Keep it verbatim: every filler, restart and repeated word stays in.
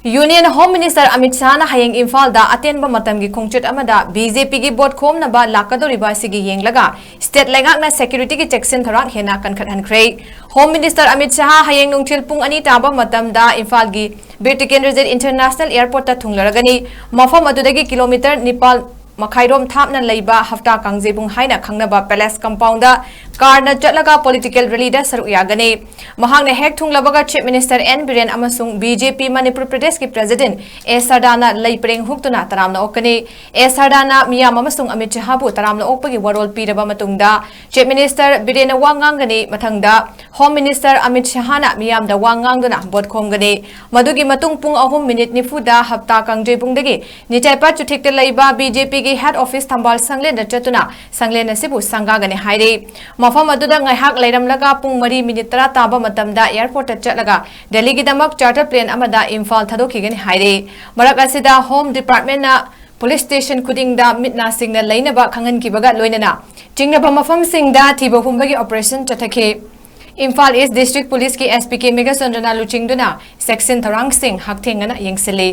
Union Home Minister Amit Shahꯅ ꯍꯌꯦꯡ ꯏꯝꯐꯥꯜꯗ ꯑꯇꯦꯟꯕ ꯃꯇꯝꯒꯤ ꯈꯣꯡꯆꯠ ꯑꯃꯗ BJPꯒꯤ ꯚꯣꯠ ꯈꯣꯝꯅꯕ ꯂꯥꯛꯀꯗꯧꯔꯤꯕ ꯑꯁꯤꯒꯤ ꯌꯦꯡꯂꯒ state ꯂꯩꯉꯥꯛꯅ securityꯒꯤ ꯆꯦꯛꯁꯤꯟ ꯊꯧꯔꯥꯡ ꯍꯦꯟꯅ ꯀꯟꯈꯠꯍꯟꯈ꯭ꯔꯦ꯫ Home Minister Amit Shah ꯍꯌꯦꯡ ꯅꯨꯡꯊꯤꯜ ꯄꯨꯡ ꯑꯅꯤ ꯇꯥꯕ ꯃꯇꯝꯗ ꯏꯝꯐꯥꯜꯒꯤ ꯕꯤꯔ ꯇꯤꯀꯦꯟꯗ꯭ꯔꯖꯤꯠ International Airportꯇ ꯊꯨꯡꯂꯔꯒꯅꯤ꯫ ꯃꯐꯝ ꯑꯗꯨꯗꯒꯤ ꯀꯤꯂꯣꯃꯤꯇꯔ ꯅꯤꯄꯥꯜ ꯃꯈꯥꯏꯔꯣꯝ ꯊꯥꯞꯅ ꯂꯩꯕ ꯍꯞꯇꯥ ꯀꯥꯡꯖꯩꯕꯨꯡ ꯍꯥꯏꯅ ꯈꯪꯅꯕ Palace Compoundꯗ ꯀꯥꯔꯅ ꯆꯠꯂꯒ political rallyꯗ ꯁꯔꯨꯛ ꯌꯥꯒꯅꯤ꯫ ꯃꯍꯥꯛꯅ ꯍꯦꯛ ꯊꯨꯡꯂꯕꯒ Chief Minister ꯑꯦꯟ ꯕꯤꯔꯦꯟ ꯑꯃꯁꯨꯡ BJP ꯃꯅꯤꯄꯨꯔ ꯄ꯭ꯔꯗꯦꯁꯀꯤ President ꯑꯦ ꯁꯔꯗꯥꯅ ꯂꯩ ꯄꯔꯦꯡ ꯍꯨꯛꯇꯨꯅ ꯇꯔꯥꯝꯅ ꯑꯣꯛꯀꯅꯤ꯫ ꯑꯦ ꯁꯔꯗꯥꯅ ꯃꯤꯌꯥꯝ ꯑꯃꯁꯨꯡ ꯑꯃꯤꯠ ꯁꯍꯥꯕꯨ ꯇꯔꯥꯝꯅ ꯑꯣꯛꯄꯒꯤ ꯋꯥꯔꯣꯜ ꯄꯤꯔꯕ ꯃꯇꯨꯡꯗ Chief Minister ꯕꯤꯔꯦꯟꯅ ꯋꯥ ꯉꯥꯡꯒꯅꯤ꯫ ꯃꯊꯪꯗ Home Minister ꯑꯃꯤꯠ ꯁꯍꯥꯅ ꯃꯤꯌꯥꯝꯗ ꯋꯥ ꯉꯥꯡꯗꯨꯅ ꯚꯣꯠ ꯈꯣꯝꯒꯅꯤ꯫ ꯃꯗꯨꯒꯤ ꯃꯇꯨꯡ ꯄꯨꯡ ꯑꯍꯨꯝ ꯃꯤꯅꯤꯠ ꯅꯤꯐꯨꯗ ꯍꯞꯇꯥ ꯀꯥꯡꯖꯩꯕꯨꯡꯗꯒꯤ ꯅꯤꯆꯥꯏꯄꯥꯠ ꯆꯨꯊꯤꯛꯇ ꯂꯩꯕ BJPꯒꯤ head office ꯊꯝꯕꯥꯜ ꯁꯪꯂꯦꯟꯗ ꯆꯠꯇꯨꯅ ꯁꯪꯂꯦꯟ ꯑꯁꯤꯕꯨ ꯁꯪꯒꯥꯒꯅꯤ ꯍꯥꯏꯔꯤ꯫ ꯃꯐꯝ ꯑꯗꯨꯗ ꯉꯥꯏꯍꯥꯛ ꯂꯩꯔꯝꯂꯒ ꯄꯨꯡ ꯃꯔꯤ ꯃꯤꯅꯤꯠ ꯇꯔꯥ ꯇꯥꯕ ꯃꯇꯝꯗ airportꯇ ꯆꯠꯂꯒ ꯗꯦꯜꯂꯤꯒꯤꯗꯃꯛ charter plane ꯑꯃꯗ ꯏꯝꯐꯥꯜ ꯊꯥꯗꯣꯛꯈꯤꯒꯅꯤ ꯍꯥꯏꯔꯤ꯫ ꯃꯔꯛ ꯑꯁꯤꯗ Home Departmentꯅ police station ꯈꯨꯗꯤꯡꯗ ꯃꯤꯠ ꯅꯥꯁꯤꯡꯅ ꯂꯩꯅꯕ ꯈꯪꯍꯟꯈꯤꯕꯒ ꯂꯣꯏꯅꯅ ꯆꯤꯡꯅꯕ ꯃꯐꯝꯁꯤꯡꯗ ꯊꯤꯕ ꯍꯨꯝꯕꯒꯤ operation ꯆꯠꯊꯈꯤ꯫ Imphal East District Policeꯀꯤ SP ꯀꯦ ꯃꯦꯘꯆꯟꯗ꯭ꯔꯅ ꯂꯨꯆꯤꯡꯗꯨꯅ ꯆꯦꯛꯁꯤꯟ ꯊꯧꯔꯥꯡꯁꯤꯡ ꯍꯛꯊꯦꯡꯅꯅ ꯌꯦꯡꯁꯤꯜꯂꯤ꯫